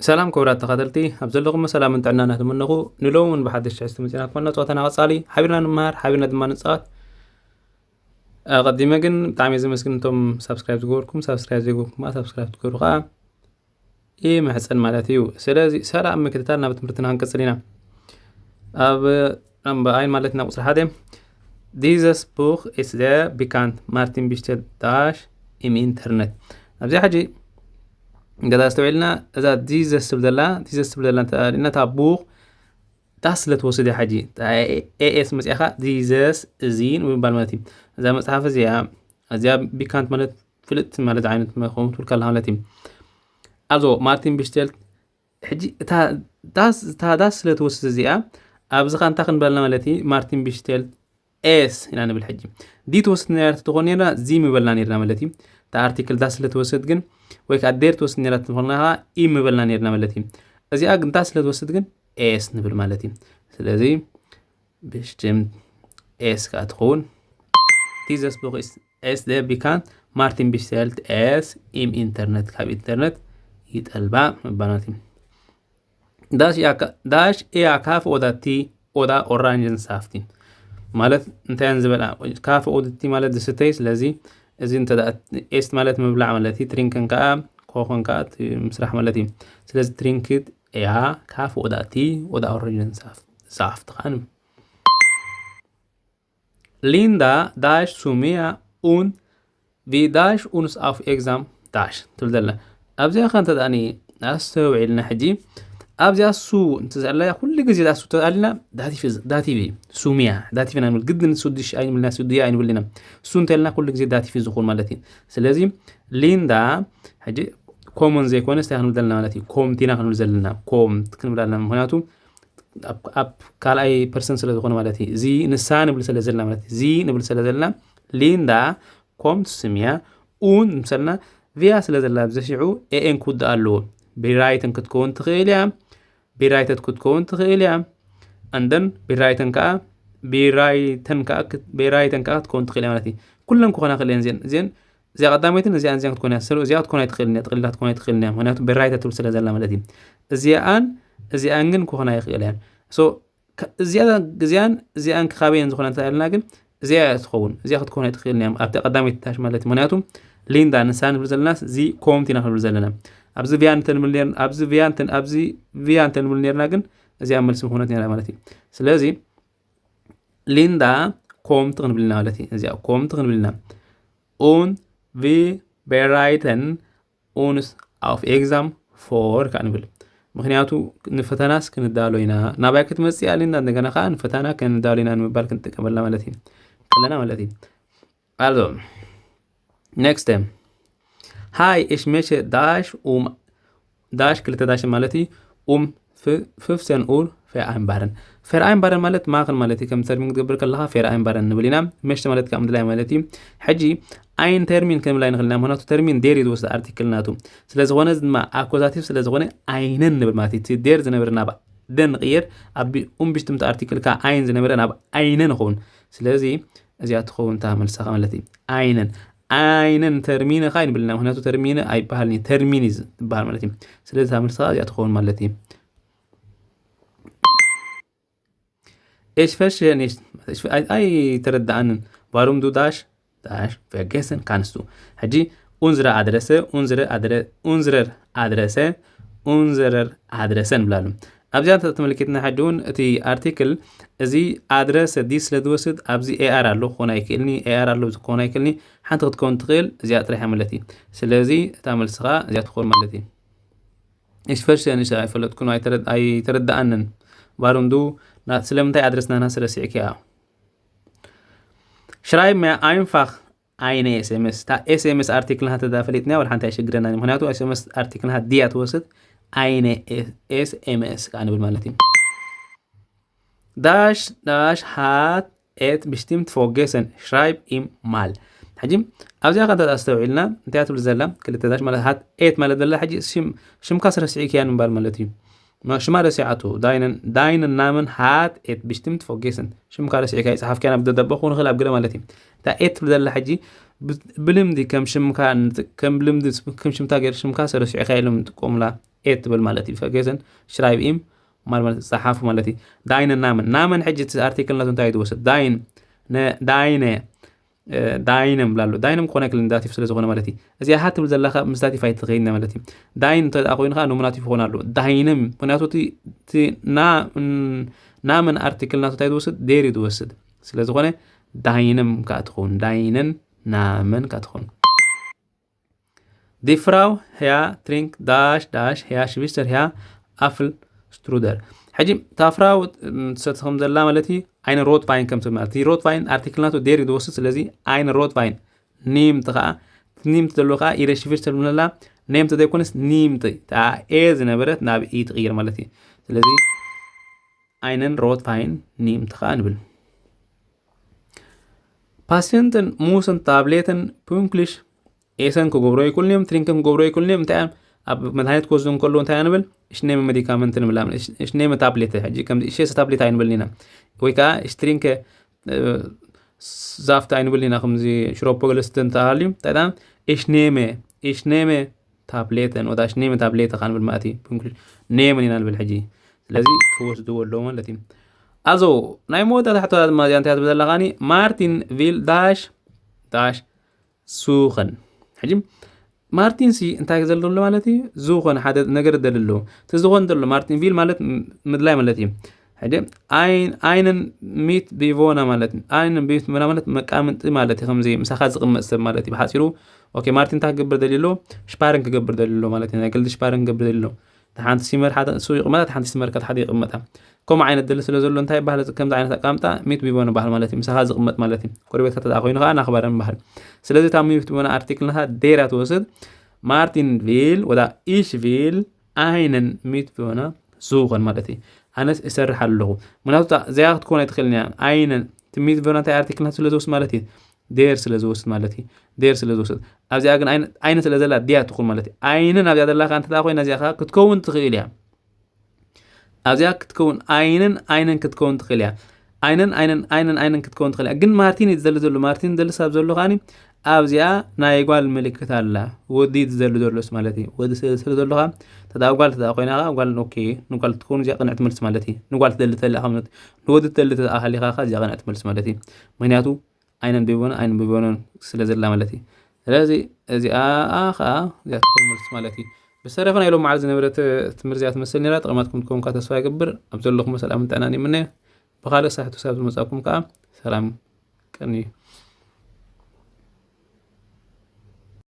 ሰላም ክቡራት ተኸታተልቲ፣ ኣብ ዘለኹም ሰላምን ጥዕናን እናተመነኹ፣ ንሎሚ እውን ብሓድሽ ትሕዝቶ መፂና ኮና ፀወታና ቀፃሊ፣ ሓቢርና ንመሃር፣ ሓቢርና ድማ ንፃወት። ኣቐዲመ ግን ብጣዕሚ እየ ዘመስግን እቶም ሳብስክራይብ ዝገበርኩም፣ ሳብስክራይብ ዘይገበርኩም ከዓ ሳብስክራይብ ትገበሩ ከዓ ይምሕፀን ማለት እዩ። ስለዚ ሰላም ምክትታል ናብ ትምህርትና ክንቅፅል ኢና። ኣብ ኣምበኣይን ማለት ኢና ቁፅሪ ሓደ። Dieses Buch ist sehr bekannt, Martin Bichtel dash im Internet። ኣብዚ ሕጂ ገዛ ኣስተውዒልና እዛ ዲዘስ ትብል ዘላ ዲዘስ ትብል ዘላ እንተኣሊና እታ ቡክ ዳስ ስለ ትወስድ እያ። ሕጂ ኤኤስ መፅኣኻ ዲዘስ እዚ ንምባል ማለት እዩ። እዛ መፅሓፍ እዚኣ እዚኣ ቢካንት ማለት ፍልጥቲ ማለት ዓይነት መኸውን ትብል ከላ ማለት እዩ። ኣዞ ማርቲን ቢሽቴልት ሕጂ እታ ዳስ እታ ዳስ ስለ ትወስድ እዚኣ ኣብዚ ኸ እንታይ ክንበልና ማለት እዩ? ማርቲን ቢሽቴልት ኤስ ኢና ንብል። ሕጂ ዲ ትወስድ ነራ ትኾን ነራ ዚ ምበልና ነርና ማለት እዩ። እታ ኣርቲክል ዳስ ስለ ትወስድ ግን ወይ ከዓ ዴር ትወስድ ነራ ትኾን ነራ ኢ ምበልና ነርና ማለት እዩ። እዚኣ ግን ዳስ ስለ ትወስድ ግን ኤስ ንብል ማለት እዩ። ስለዚ ብሽትም ኤስ ከዓ ትኸውን። Dieses Buch ist ist der bekannt, Martin bestellt es im Internet፣ ካብ ኢንተርነት ይጠልባ ምባል ማለት እዩ። ዳሽ እያ ካ- ዳሽ እያ ካፍ ኦዳ ቲ ኦዳ ኦራንጅን ሳፍቲ ማለት እንታይ እየን ዝበላ? ካፍ ኦዳ ቲ ማለት ዝስተይ። ስለዚ እዚ እንተ ደኣ ኤስት ማለት ምብላዕ ማለት እዩ። ትሪንክን ከዓ ኮኽን ከዓ እቲ ምስራሕ ማለት እዩ። ስለዚ ትሪንክት እያ ካፍ ኦዳ ቲ ኦዳ ኦራንጅን ሳፍቲ ከዓ ንብል። Linda dash zu mir und wie dash uns auf exam dash ትብል ዘላ። ኣብዚኣ ከ እንተ ደኣኒ ኣስተውዒልና ሕጂ ኣብዚኣ ሱ እንተ ዘላ ኩሉ ግዜ ዳሱ ተኣልና ዳቲቭ እዩ። ዳቲቭ እዩ። ሱሚያ ዳቲቭ ኢና ንብል። ግድን ሱድሽ ኣይንብልና ሱድያ ኣይንብልና። ሱ እንተልና ኩሉ ግዜ ዳቲቭ እዩ ዝኸውን ማለት እዩ። ስለዚ ሊንዳ ሕጂ ኮመን ዘይኮነ እንታይ ክንብል ዘለና ማለት እዩ? ኮምት ኢና ክንብል ዘለና። ኮምት ክንብል ኣለና። ምክንያቱ ኣብ ኣብ ካልኣይ ፐርሰን ስለ ዝኾነ ማለት እዩ። እዚ ንሳ ንብል ስለ ዘለና ማለት እዩ። እዚ ንብል ስለ ዘለና ሊንዳ ኮምት ስምያ ኡን ምሰልና ቪያ ስለ ዘላ ኣብዚ ሽዑ ኤኤን ክውድእ ኣለዎ። ቢራይትን ክትከውን ትኽእል እያ። ቢራይተት ክትከውን ትኽእል እያ። ኣንደን ቢራይተን ከዓ ቢራይተን ከዓ ክት- ቢራይተን ከዓ ክትከውን ትኽእል እያ ማለት እዩ። ኩለን ክኾና ክእል እየን እዚአን እዚአን እዚኣ ቀዳመይትን እዚኣን እዚኣን ክትኮን እያ። ስለ እዚኣ ክትኮን ኣይትኽእልን እያ። ጥቕልላ ክትኮን ኣይትኽእልን እያ። ምክንያቱ ቢራይተት ትብል ስለ ዘላ ማለት እዩ። እዚኣን እዚኣን ግን ክኾና ይኽእል እያን። ሶ ከ- እዚኣ እዚኣን እዚኣን ክኻበየን ዝኾነ እንተ ኢልና ግን እዚኣ እያ ትኸውን። እዚኣ ክትኮን ኣይትኽእልን እያ። ኣብቲ ቀዳመይቲ ታሽ ማለት እዩ። ምክንያቱ ሊንዳ ንሳ ንብል ዘለና እዚ ኮምት ኢና ክንብል ዘለና። ኣብዚ ቪያን ተንብል ነር ኣብዚ ቪያን ተን ኣብዚ ቪያን ተንብል ነርና ግን እዚኣ መልሲ ምኾነት ነራ ማለት እዩ። ስለዚ ሊንዳ ኮምት ክንብልና ማለት እዩ። እዚኣ ኮምት ክንብልና ኡን ቪ ቤራይተን ኡንስ ኣፍ ኤግዛም ፎር ከዓ ንብል። ምክንያቱ ንፈተናስ ክንዳሎ ኢና። ናባይ ክትመፅእ ኣሊና እንደገና ከዓ ንፈተና ክንዳሎ ኢና ንምባል ክንጥቀመላ ማለት እዩ። ከለና ማለት እዩ። ኣልዞ ኔክስት ሃይ እሽ መሸ ዳሽ ኡም ዳሽ ክልተ ዳሽ ማለት እዩ። ኡም ፍፍሰን ኡር ፌር ኣይንባረን ፌር ኣይንባረን ማለት ማኽን ማለት እዩ። ከም ተርሚን ክትገብር ከለካ ፌር ኣይንባረን ንብል ኢና። መሽተ ማለት ካብ ምድላይ ማለት እዩ። ሕጂ ኣይን ተርሚን ክንብል ኣይንኽእል ኢና። ምክንያቱ ተርሚን ዴር እዩ ዝወስድ ኣርቲክል ናቱ። ስለዝኾነ እዚ ድማ ኣኮዛቲቭ ስለዝኾነ ኣይነን ንብል ማለት እዩ። እቲ ዴር ዝነበረ ናብ ደን ንቕየር ኣብ ኡምብሽትምቲ ኣርቲክል ከ ኣይን ዝነበረ ናብ ኣይነን ይኸውን። ስለዚ እዚኣ ትኸውን እታ መልሳኻ ማለት እዩ። ኣይነን ኣይነን ተርሚን ኻ ይንብልና ምክንያቱ ተርሚን ኣይበሃልን እዩ። ተርሚን እዩ ዝበሃል ማለት እዩ። ስለዚ እታ መልሳኻ እዚኣ ትኸውን ማለት እዩ። Ich verstehe nicht. ኣይተረዳኣንን። Warum du das das vergessen kannst du? ሕጂ ኡንዝረ ኣድረሰ ኡንዝረ ኣድረ ኡንዝረር ኣድረሰ ኡንዝረር ኣድረሰ ንብላሉ። ኣብዚኣ ተመልኪትና ሕጂ እውን እቲ ኣርቲክል እዚ ኣድረሰ ዲ ስለ ዝወስድ ኣብዚ ኤኣር ኣሎ ክኾን ኣይክእልኒ ኤኣር ኣሎ ክኾን ኣይክእልኒ ሓንቲ ክትከውን ትኽእል እዚኣ ጥራሕ ማለት እዩ። ስለዚ እታ መልስኻ እዚኣ ትኾን ማለት እዩ። Ich verstehe nicht ኣይፈለጥኩን ኣይተረድኣንን። Warum du ስለምንታይ ኣድረስናና ስለ ስዕክያ Schreib mir einfach eine S M S. እታ S M S ኣርቲክልና ተዳ ፈሊጥና ወላ ሓንቲ ኣይሽግረና ምክንያቱ S M S ኣርቲክልና ድያ ትወስድ ኣይነ S M S ከዓ ንብል ማለት እዩ። ዳሽ ዳሽ ሃት ኤት ብሽቲምት ፎጌሰን ሽራይብ ኢም ማል። ሕጂ ኣብዚኣ ከ እንተ ኣስተውዒልና እንታይ ትብል ዘላ ክልተ ዳሽ ማለት ሃት ኤት ማለት ዘላ ሕጂ ሽምካ ስረስዒ ክያ ንምባል ማለት እዩ። ሽማ ረሲዓቱ ዳይነን ዳይነን ናምን ሃት ኤት ብሽቲምት ፎጌሰን ሽምካ ረሲዕካ ይፅሓፍካ ናብ ደደበኹ ንኽእል ኣብ ገለ ማለት እዩ። እታ ኤት ትብል ዘላ ሕጂ ብልምዲ ከም ሽምካ ከም ልምዲ ከም ሽምታ ገይር ሽምካ ሰረሲዕካ ኢሎም ንጥቀሙላ። ኤት ትብል ማለት እዩ። Vergessen schreiben ማለት ጸሓፉ ማለት እዩ። Deinen Namen ናመን ሕጂ እቲ ኣርቲክል ናቱ እንታይ እዩ ዝወስድ? Dein ነ ዳይነ ዳይነም ብላሉ ዳይነም ክኾነ ክል ዳቲፍ ስለ ዝኾነ ማለት እዩ። እዚኣ ሃ ትብል ዘለካ ምስ ዳቲፍ ኣይትኸይድና ማለት እዩ። ዳይን እንተ ደኣ ኮይኑ ከዓ ኖሚናቲቭ ይኾን ኣሎ ዳይነም ምክንያቱ እቲ ናመን ኣርቲክል ናቱ እንታይ ዝወስድ ዴር እዩ ዝወስድ ስለ ዝኾነ ዳይነም ከዓ ትኸውን ዳይነን ናመን ከዓ ትኸውን። Die Frau Herr trinkt dash dash Herr Schwester Herr Apfel Struder ሕጂ ታፍራው ትሰቲ ከም ዘላ ማለት እዩ። Eine Rotwein ከም ትብል ማለት እዩ። Rotwein ኣርቲክል ናቱ ዴር እዩ ዝወስድ ስለዚ eine Rotwein ኒምት ከዓ ኒምት ዘለዎ ከዓ ኢረ ሽፍር ተልብለላ ኔምት ዘይኮነስ ኒምት ታ ኤ ዝነበረት ናብ ኢ ትቕይር ማለት እዩ። ስለዚ einen Rotwein ኒምት ከዓ ንብል። Patienten müssen Tabletten pünktlich essen ክገብሮ ይክእሉን እዮም፣ trinken ክገብሮ ይክእሉን እዮም። እንታይ እዮም ኣብ መድሃኒት ክወስዱ እንከለዉ እንታይ ንብል? Ich nehme Medikamente ንብል። Ich nehme Tablette ሕጂ ከምዚ ich esse Tablette ኣይንብልን ኢና ወይ ከዓ ich trinke Saft ኣይንብል ኢና። ከምዚ ሽሮፖ ገለ ስተ እንተሃልዩ እንታይ ደኣ ich nehme ich nehme Tabletten ወዳ ich nehme Tablette ከዓ ንብል ማለት እዩ። Pünktlich nehmen ኢና ንብል ሕጂ። ስለዚ ክወስድዎ ኣለዎ ማለት እዩ። Also ናይ መወዳእታ ሕቶ ድማ እዚኣ እንታይ ትብል ዘለኻኒ? Martin will dash dash suchen ሕጂ ማርቲን ሲ እንታይ ዘለ ዘሎ ማለት እዩ? ዝኾነ ሓደ ነገር ደሊ ኣለዎ። እቲ ዝኾነ ዘሎ ማርቲን ቪል ማለት ምድላይ ማለት እዩ። ሕጂ einen Mitbewohner ማለት einen Mitbewohner ማለት መቃምንቲ ማለት እዩ። ከምዚ ምሳኻ ዝቕመጥ ሰብ ማለት እዩ። ብሓፂሩ ኦኬ ማርቲን እንታይ ክገብር ደሊ ኣሎ? ሽፓርን ክገብር ደሊ ኣሎ ማለት እዩ። ናይ ገልዲ ሽፓርን ክገብር ደሊ ኣሎ። ሓንቲ ሲመር ሓደ እሱ ይቕመጣ፣ ሓንቲ ሲመር ከት ሓደ ይቕመጣ። ከምኡ ዓይነት ደሊ ስለ ዘሎ እንታይ ይበሃል? ከምዚ ዓይነት ኣቃምጣ ሚት ቢቦን ይበሃል ማለት እዩ። ምሳኻ ዝቕመጥ ማለት እዩ። ጎረቤትካ ተደኣ ኮይኑ ከዓ ናኽባረን ይበሃል። ስለዚ እታ ሚት ቢቦን ኣርቲክል ናታ ዴራ ትወስድ ማርቲን ቪል ወዳ ኢሽ ቪል ኣይነን ሚት ቢቦና ዝኸውን ማለት እዩ። ኣነስ እሰርሕ ኣለኹ። ምክንያቱ እዚኣ ክትኮን ኣይትኽእልን እያ። ኣይነን እቲ ሚት ቢቦና እንታይ ኣርቲክል ናት ስለ ዝወስድ ማለት እዩ። ዴር ስለ ዝወስድ ማለት እዩ። ዴር ስለ ዝወስድ ኣብዚኣ ግን ኣይነ ስለ ዘላ ድያ ትኹን ማለት እዩ። ኣይንን ኣብዚኣ ዘላ ከ እንተ ኮይና እዚኣ ክትከውን ትኽእል እያ። ኣብዚኣ ክትከውን ኣይንን ኣይንን ክትከውን ትኽእል እያ። ኣይንን ኣይንን ኣይንን ኣይንን ክትከውን ትኽእል እያ። ግን ማርቲን እዩ ዝደሊ ዘሎ። ማርቲን ዝደሊ ሳብ ዘሎ ከዓኒ ኣብዚኣ ናይ ጓል ምልክት ኣላ። ወዲ እዩ ዝደሊ ዘሎስ ማለት እዩ። ወዲ ስለ ስለ ዘሎ ከዓ ተዳ ጓል ተዳ ኮይና ከዓ ጓል ኦኬ ንጓል ትኸውን እዚኣ ቅንዕ ትመልስ ማለት እዩ። ንጓል ትደሊ ተላ ከም ንወዲ ትደሊ ተዳ ሃሊኻ ከዓ እዚኣ ቅንዕ ትመልስ ማለት እዩ። ምክንያቱ ኣይነን ቢቦነ ኣይነን ቢቦነን ስለ ዘላ ማለት እዩ። ስለዚ እዚኣ ከዓ እዚኣ ትኸውን መልስ ማለት እዩ። ብሰረፈ ናይ ሎም መዓል ዝነበረት ትምህርቲ እዚኣ ትመስል ነራ። ጠቐማትኩም ትከውን ካ ተስፋ ይገብር። ኣብ ዘለኹም ሰላምን ጥዕናን ይምነ። ብኻልእ ሳሕቱ ሳብ ዝመጻኩም ከዓ ሰላም ቀንዩ።